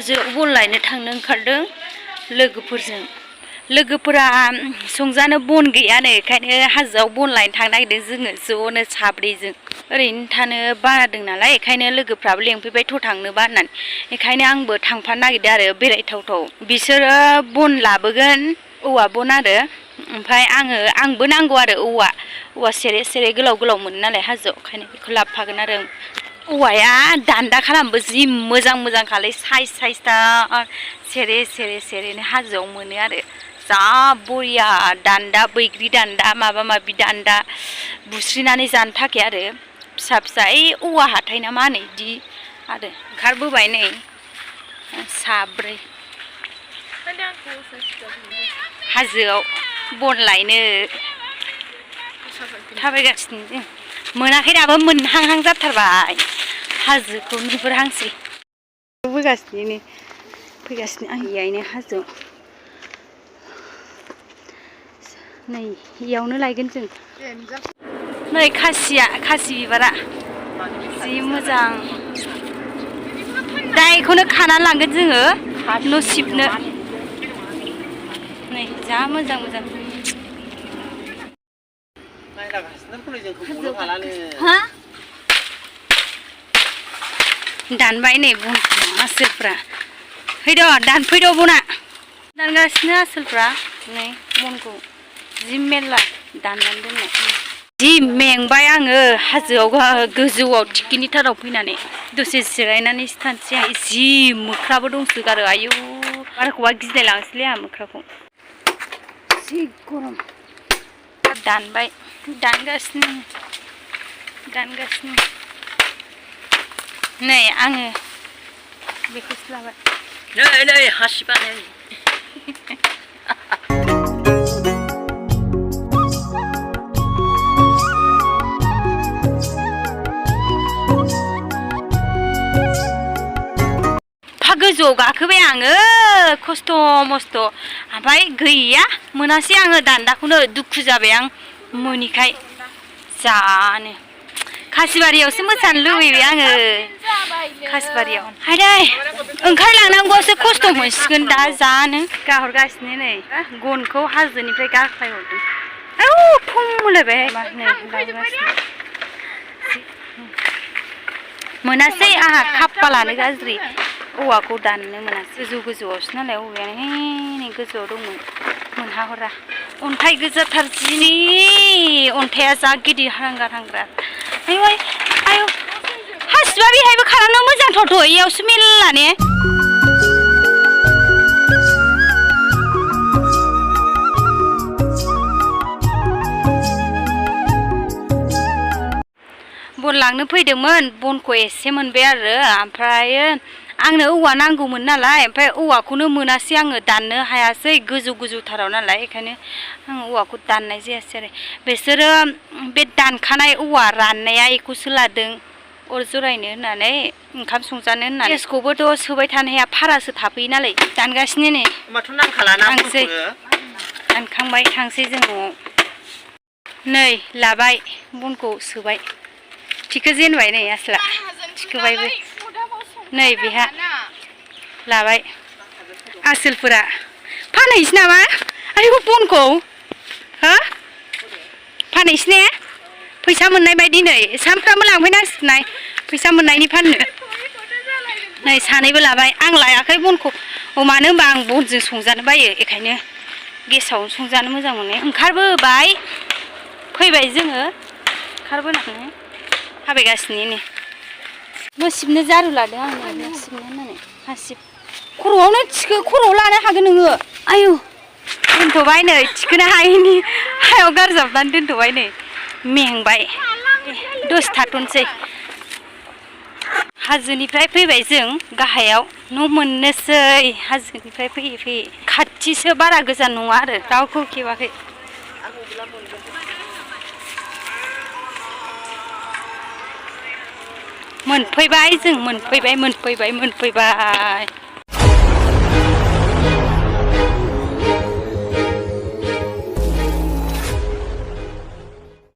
हाजोआव बन लायनो थांनो ओंखारदों लोगोफोरा संजानो बन गैयानो ओंखायनो हाजोआव बन लायनो थांनो नागिरदों जोङो ज'नो साब्रैजों ओरैनो थानो बारादों नालाय ओंखायनो लोगोफ्राबो लेंफैबाय थ' थांनोबा होननानै ओंखायनो आंबो थांफानो नागिरदों आरो बेरायथावथाव बिसोरो बन लाबोगोन औवा बन आरो ओमफ्राय आंबो नांगौ आरो औवा सेरे गोलाव मोनो नालाय हाजोआव ओंखायनो बेखौ लाबोफागोन आरो औवाया दान्दा खालामबो जि मोजां खालाय साइजथार सेरेनो हाजोआव मोनो आरो जा बरिया दान्दा बैग्रि दान्दा माबा माबि दान्दा बुस्रिनानै जानो थाखाय आरो फिसा औवा हाथाय ना मा होनो इदि आरो ओंखारबोबाय नै साब्रै हाजोआव बन लायनो थाबायगासिनो जों मोनाखै दाबो मोनहां जाथारबाय हाजोखौ नुहुरहांसै फैगासिनो आं इयायनो हाजोआव नै इयावनो लायगोन जों नै खासि बिबारा जि मोजां दा बेखौनो खानानै लांगोन जोङो न' सिबनो नै जा मोजां हा दानबाय नै बनखौ आसोलफ्रा फैद' दानफैद' बना दानगासिनो आसोलफ्रा नै बनखौ जि मेरला दाननानै दोननाय जि मेंबाय आङो हाजोआव गोजौआव थिखिनिथाराव फैनानै दसे जिरायनानै थानोसै जि मोख्राबो दंसोगारो आयु बारखौबा गिलाय लांसैलै आंहा मोख्राखौ जि गरम दानबाय दानगासिनो नै आङो बेखौसो लाबाय नै हासिबानो गोजौआव गाखोबाय आङो खस्थ' मस्थ' ओमफ्राय गैया मोनासै आङो दान्दाखौनो दुखु जाबाय आं मोनिखाय जानो खासिबारियावसो मोसानो लुबैबाय आङो खासिबारियाव हायदै ओंखारलांनांगौआसो खस्थ' मोनसिगोन दा जानो गाहरगासिनो नै गनखौ हाजोनिफ्राय गाख्लायहरदों फुंलायबाय नै लाबोगासिनो मोनासै आंहा खाफालानो गाज्रि औवाखौ दाननो मोनासै गोजौआवसो नालाय औवायानो नै गोजौआव दंमोन मोनहाहरा अन्थाइ गोजाथार जिनि अन्थाइया जा गिदिर हांगार आयु हासिबा बेहायबो खालामनो मोजांथावथ' इयावसो मेरला ने बन लांनो फैदोंमोन बनखौ एसे मोनबाय आरो ओमफ्राय आंनो औवा नांगौमोन नालाय ओमफ्राय औवाखौनो मोनासै आङो दाननो हायासै गोजौथाराव नालाय बेखायनो आं औवाखौ दाननाय जायासै आरो बिसोरो बे दानखानाय औवा राननाया बेखौसो लादों अर जरायनो होननानै ओंखाम संजानो होननानै गेसखौबोथ' सोबाय थानो हाया भारासो थाफैयो नालाय दानगासिनो नै थांसै दानखांबाय थांसै जों न'आव नै लाबाय बनखौ सोबाय थिखो जेनबाय नै आसला थिखोबायबो नै बेहा लाबाय आसोलफोरा फानहैसै नामा आयौ बनखौ हो फानहैसै ने फैसा मोननाय बायदि नै सानफ्रामबो लांफैनांसिगोन फैसा मोननायनि फाननो नै सानैबो लाबाय आं लायाखै बनखौ मानो होनबा आं बनजों संजानो बायो बेखायनो गेसाव संजानो मोजां मोनो ओंखारबोबाय फैबाय जोङो ओंखारबोनानै थाबायगासिनो नै न' सिबनो जारु लादों आं न' सिबनो होननानै हासिब खर'आवनो खर'आव लानो हागोन नोङो आयु दोनथ'बाय नै थिखोनो हायैनि हायाव गारजाबनानै दोनथ'बाय नै मेंबाय दसे थाथ'नोसै हाजोनिफ्राय फैबाय जों गाहायाव न' मोननोसै हाजोनिफ्राय फैयै खाथिसो बारा गोजान नङा आरो रावखौ खेबाखै मोनफैबाय जों मोनफैबाय